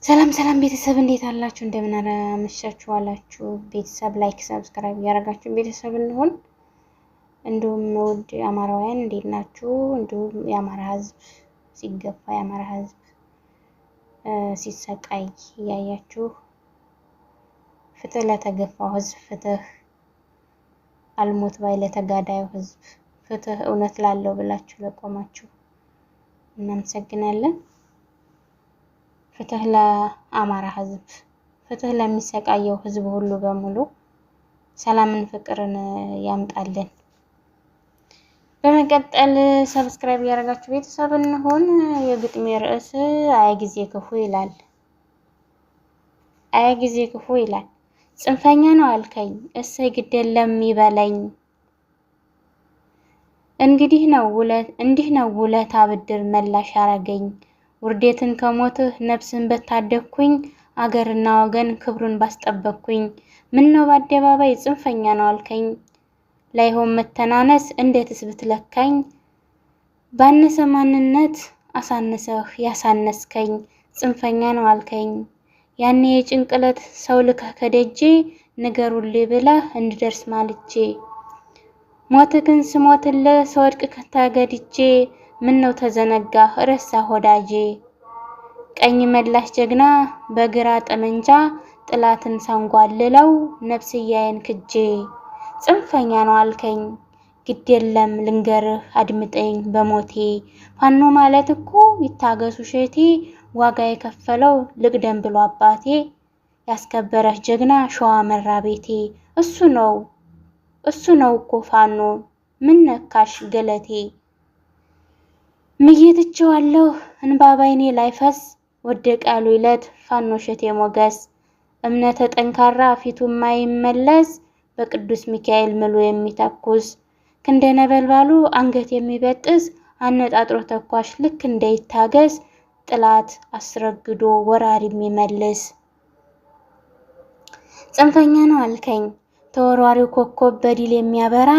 ሰላም ሰላም ቤተሰብ፣ እንዴት አላችሁ? እንደምን አመሻችሁ አላችሁ። ቤተሰብ like፣ subscribe እያደረጋችሁ ቤተሰብ እንሆን። እንዲሁም ውድ አማራውያን እንዴት ናችሁ? እንዲሁም የአማራ ሕዝብ ሲገፋ፣ የአማራ ሕዝብ ሲሰቃይ እያያችሁ ፍትህ ለተገፋው ሕዝብ ፍትህ፣ አልሞት ባይ ለተጋዳዩ ሕዝብ ፍትህ፣ እውነት ላለው ብላችሁ ለቆማችሁ እናመሰግናለን። ፍትህ ለአማራ ህዝብ፣ ፍትህ ለሚሰቃየው ህዝብ ሁሉ በሙሉ ሰላምን ፍቅርን ያምጣልን። በመቀጠል subscribe እያደረጋችሁ ቤተሰብ እንሆን። የግጥሜ ርዕስ አይ ጊዜ ክፉ ይላል። አይ ጊዜ ክፉ ይላል። ጽንፈኛ ነው አልከኝ፣ እሰይ ግድ የለም ይበለኝ። እንግዲህ ነው እንዲህ ነው ውለታ ብድር መላሽ ያረገኝ። ውርዴትን ከሞትህ ነፍስን በታደግኩኝ፣ አገርና ወገን ክብሩን ባስጠበቅኩኝ። ምን ነው በአደባባይ ጽንፈኛ ነው አልከኝ፣ ላይሆን መተናነስ እንዴትስ ብትለካኝ። ባነሰ ማንነት አሳንሰህ ያሳነስከኝ፣ ጽንፈኛ ነው አልከኝ። ያኔ የጭንቅለት ሰው ልከህ ከደጄ፣ ንገሩልኝ ብለህ እንድደርስ ማልጄ። ሞትህን ስሞትልህ ስወድቅ ተገድጄ፣ ምን ነው ተዘነጋህ ረሳህ ወዳጄ። ቀኝ መላሽ ጀግና በግራ ጠመንጃ፣ ጥላትን ሳንጓልለው ነፍስያዬን ክጄ። ጽንፈኛ ነው አልከኝ፣ ግድ የለም ልንገርህ አድምጠኝ በሞቴ። ፋኖ ማለት እኮ ይታገሱ ሸቴ፣ ዋጋ የከፈለው ልቅደም ብሎ አባቴ። ያስከበረህ ጀግና ሸዋ መራ ቤቴ፣ እሱ ነው እኮ ፋኖ ምን ነካሽ ገለቴ። ምዬትቼዋለሁ እንባ ባይኔ ላይፈስ፣ ወደቀ ያሉ ይለት ፋኖ ሸቴ ሞገስ። እምነተ ጠንካራ ፊቱ የማይመለስ፣ በቅዱስ ሚካኤል ምሎ የሚተኩስ፣ ክንደ ነበልባሉ አንገት የሚበጥስ፣ አነጣጥሮ ተኳሽ ልክ እንደ ይታገስ፣ ጥላት አስረግዶ ወራሪ የሚመልስ። ጽንፈኛ ነው አልከኝ፣ ተወርዋሪው ኮከብ በድል የሚያበራ፣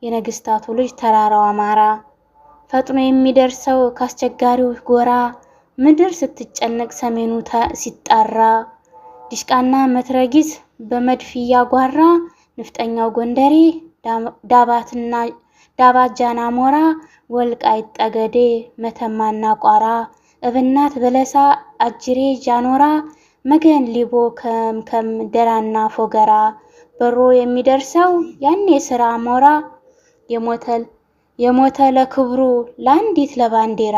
የነገስታቱ ልጅ ተራራው አማራ፣ ፈጥኖ የሚደርሰው ካስቸጋሪው ጎራ፣ ምድር ስትጨነቅ ሰሜኑ ሲጣራ፣ ዲሽቃና መትረጊስ በመድፍ እያጓራ፣ ንፍጠኛው ጎንደሬ ዳባት ጃናሞራ፣ ወልቃይት ጠገዴ መተማና ቋራ፣ እብናት በለሳ አጅሬ ጃኖራ፣ መገን ሊቦ ከምከም ደራና ፎገራ፣ በሮ የሚደርሰው ያኔ ስራ ሞራ፣ የሞተ ለክብሩ ለአንዲት ለባንዲራ።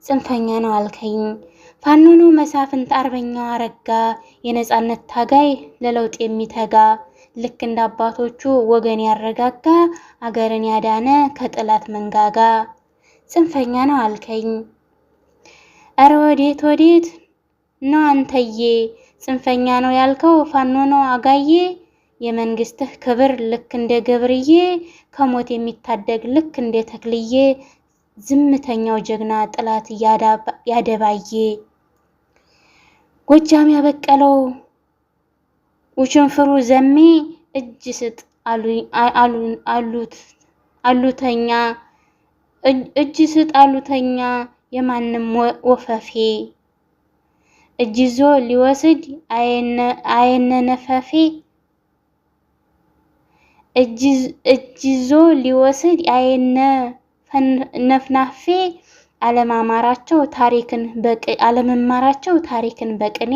ጽንፈኛ ነው አልከኝ፣ ፋኖ ነው መሳፍንት አርበኛው አረጋ፣ የነጻነት ታጋይ ለለውጥ የሚተጋ፣ ልክ እንደ አባቶቹ ወገን ያረጋጋ፣ አገርን ያዳነ ከጠላት መንጋጋ። ጽንፈኛ ነው አልከኝ፣ እረ ወዴት ወዴት ነው አንተዬ? ጽንፈኛ ነው ያልከው ፋኖ ነው አጋዬ። የመንግስትህ ክብር ልክ እንደ ገብርዬ፣ ከሞት የሚታደግ ልክ እንደ ተክልዬ፣ ዝምተኛው ጀግና ጥላት ያደባየ። ጎጃም ያበቀለው ውሽንፍሩ ዘሜ፣ እጅ ስጥ አሉተኛ፣ እጅ ስጥ አሉተኛ የማንም ወፈፌ፣ እጅ ይዞ ሊወስድ አየነነፈፌ፣ እጅ ይዞ ሊወስድ አየነ ነፍናፌ። አለመማራቸው ታሪክን በቅኔ፣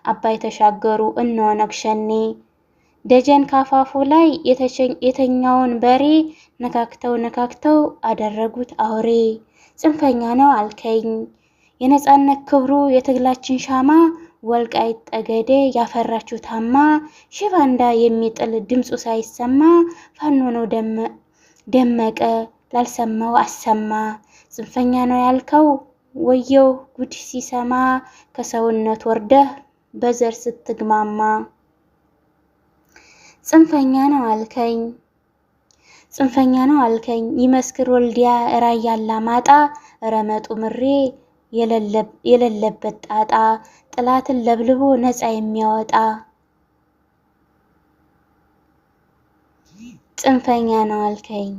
አባይ ተሻገሩ እነ ኦነግ ሸኔ። ደጀን ካፋፉ ላይ የተኛውን በሬ፣ ነካክተው ነካክተው አደረጉት አውሬ። ጽንፈኛ ነው አልከኝ፣ የነጻነት ክብሩ የትግላችን ሻማ፣ ወልቃይት ጠገዴ ያፈራችሁ ታማ፣ ሺህ ባንዳ የሚጥል ድምፁ ሳይሰማ፣ ፋኖ ነው ደመቀ ላልሰማው አሰማ። ጽንፈኛ ነው ያልከው ወየው ጉድ ሲሰማ፣ ከሰውነት ወርደህ በዘር ስትግማማ። ጽንፈኛ ነው አልከኝ፣ ጽንፈኛ ነው አልከኝ፣ ይመስክር ወልዲያ ራያ አላማጣ፣ ረመጡ ምሬ የሌለበት ጣጣ፣ ጥላትን ለብልቦ ነፃ የሚያወጣ። ጽንፈኛ ነው አልከኝ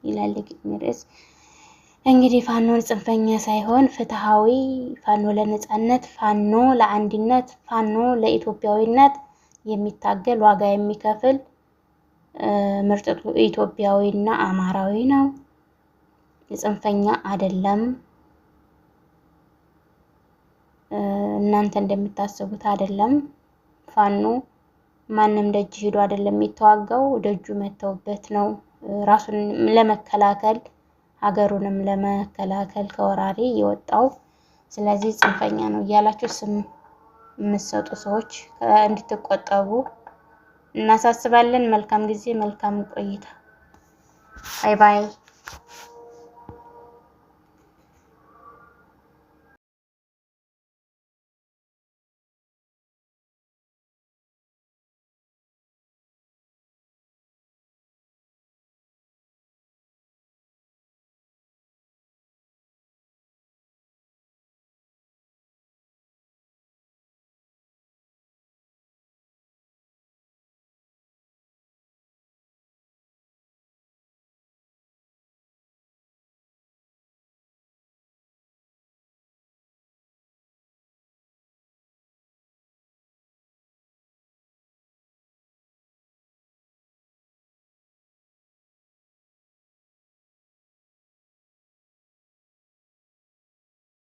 ይላል የግጥሜ ርዕስ። እንግዲህ ፋኖን ጽንፈኛ ሳይሆን ፍትሃዊ፣ ፋኖ ለነጻነት፣ ፋኖ ለአንድነት፣ ፋኖ ለኢትዮጵያዊነት የሚታገል ዋጋ የሚከፍል ምርጥ ኢትዮጵያዊና አማራዊ ነው። ጽንፈኛ አይደለም። እናንተ እንደምታስቡት አይደለም። ፋኖ ማንም ደጅ ሄዶ አይደለም የሚተዋጋው፣ ደጁ መተውበት ነው ራሱን ለመከላከል ሀገሩንም ለመከላከል ከወራሪ የወጣው። ስለዚህ ጽንፈኛ ነው እያላችሁ ስም የምትሰጡ ሰዎች እንድትቆጠቡ እናሳስባለን። መልካም ጊዜ፣ መልካም ቆይታ። Bye bye።